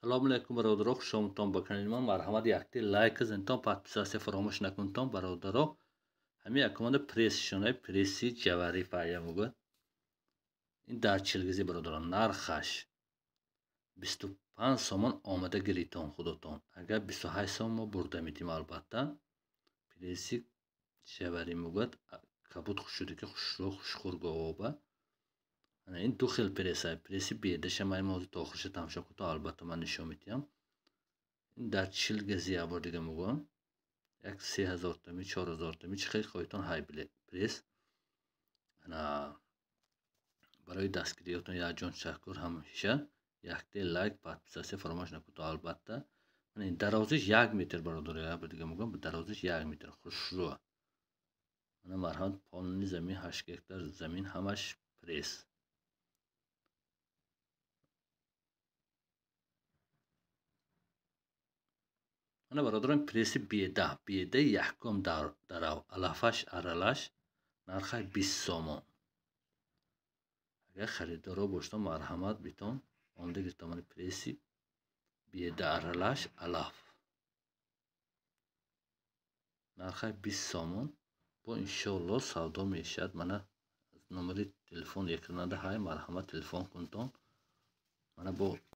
Салому алейкум, бародаро, хушомадтон ба канали ман. Марҳамат, якти лайк зинтон, подписаться фаромӯш накунтон, бародаро. Ҳамин якумада прессшонаи пресси ҷавари фая мугӯ. Ин дар чилгизи, бародаро, нархаш 25 сомон, омада гиритон худотон. Агар 28 сом мо бурда медиҳем, албатта. Пресси ҷавари мугӯяд, кабуд хушшуда ки хушрӯ хушхӯр говоба. Ин ду хел пресс, пресси бедаша ман ҳозир то охириша тамошо кунтон, албатта ман нишон медиҳам. Ин дар 40 гази якбор дига мугӯям. Як 3000 томи, 4000 томи, чӣ хел хоҳитон ҳай пресс. Ана барои дастгириётон якҷон ташаккур ҳамеша. Якте лайк, подписаться фаромӯш накунтон, албатта. Ин дарозиш 1 метр, бародаро, якбор дига мугӯям, дарозиш 1 метр, хушрӯ. Ана марҳамат, полни замин, 8 гектар замин, ҳамаш пресс. Ана бародарон, пресси беда, бедаи якум дарав, алафаш аралаш, нархаш 20 сомон. Агар харидоро бошед, марҳамат битон, омада гиртон. Мана пресси беда аралаш алаф. Нархаш 20 сомон. Бо иншоалло савдо мешавад. Мана номери телефон экранада ҳай, марҳамат, телефон кунтон. Мана бо